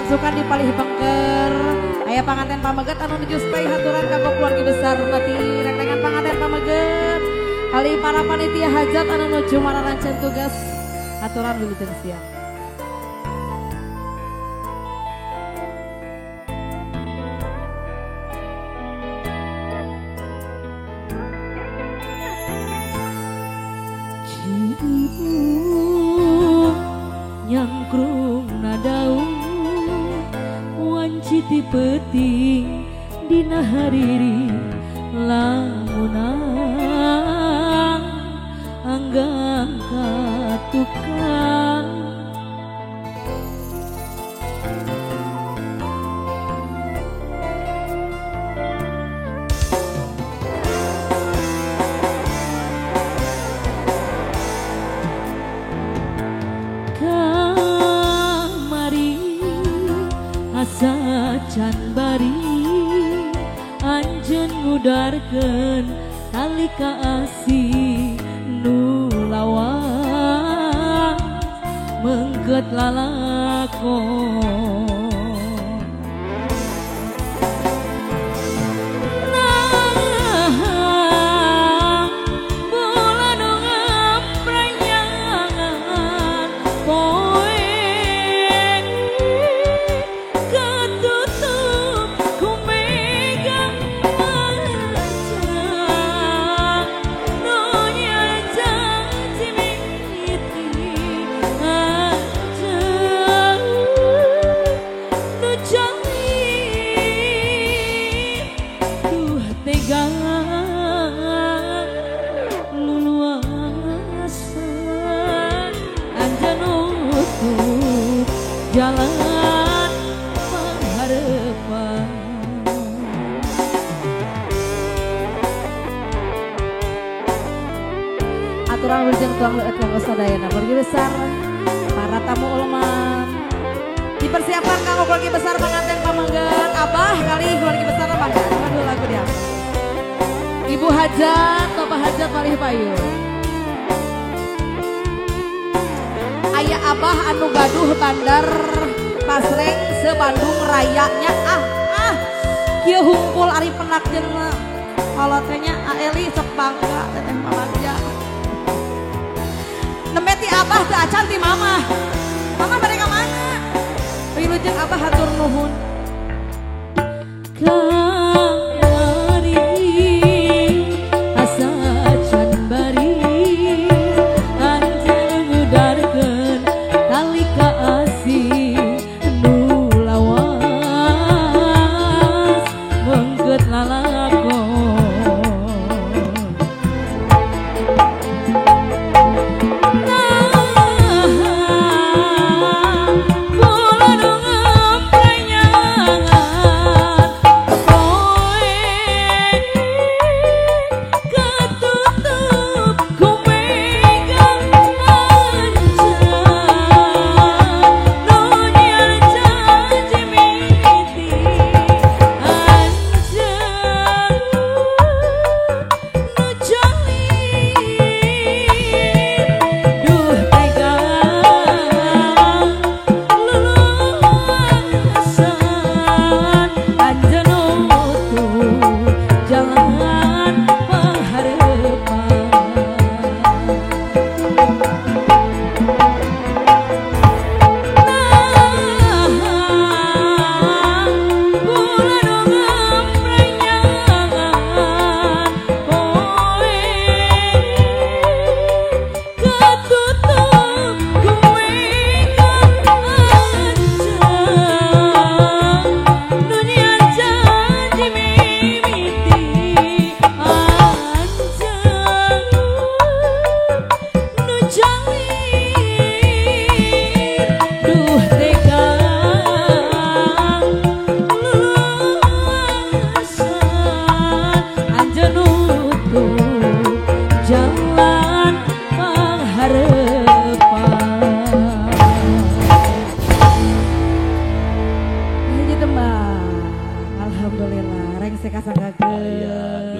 Sukan di palih pengker. Aya panganten pameget anu nuju stay haturan kanggo keluarga besar nanti rentengan panganten pameget. Kali para panitia hajat anu nuju mararancen tugas haturan wilujeng siang. Nyangkrung nadaun wanci ti peuting dina hariri lamunang anggang ka tukang. Asa can bari anjeun ngudarkeun tali kaasih nu lawas mengket lalakon. Jalan pengharapan. Aturan wilujeng tuang leueut kanggo sadayana keluarga besar, para tamu ulman. Dipersiapkan kanggo keluarga besar panganten pamengget abah kali keluarga besar mangga. Aduh lagu dia. Ibu hajat, bapak hajat malih payu. Aya abah anu gaduh bandar Pasreng se-Bandung rayanya kieu hungkul ari penak jeung kolotnya Aeli sok bangga teteh pamagja. Nembe ti abah teu acan ti mama. Mama bade ka mana? Wilujeng abah hatur nuhun. Kamari asa can bari anjeun ngudarkeun tali kaasih nu lawas mengket lalakon. Alhamdulillah, rengse kasanggakeun.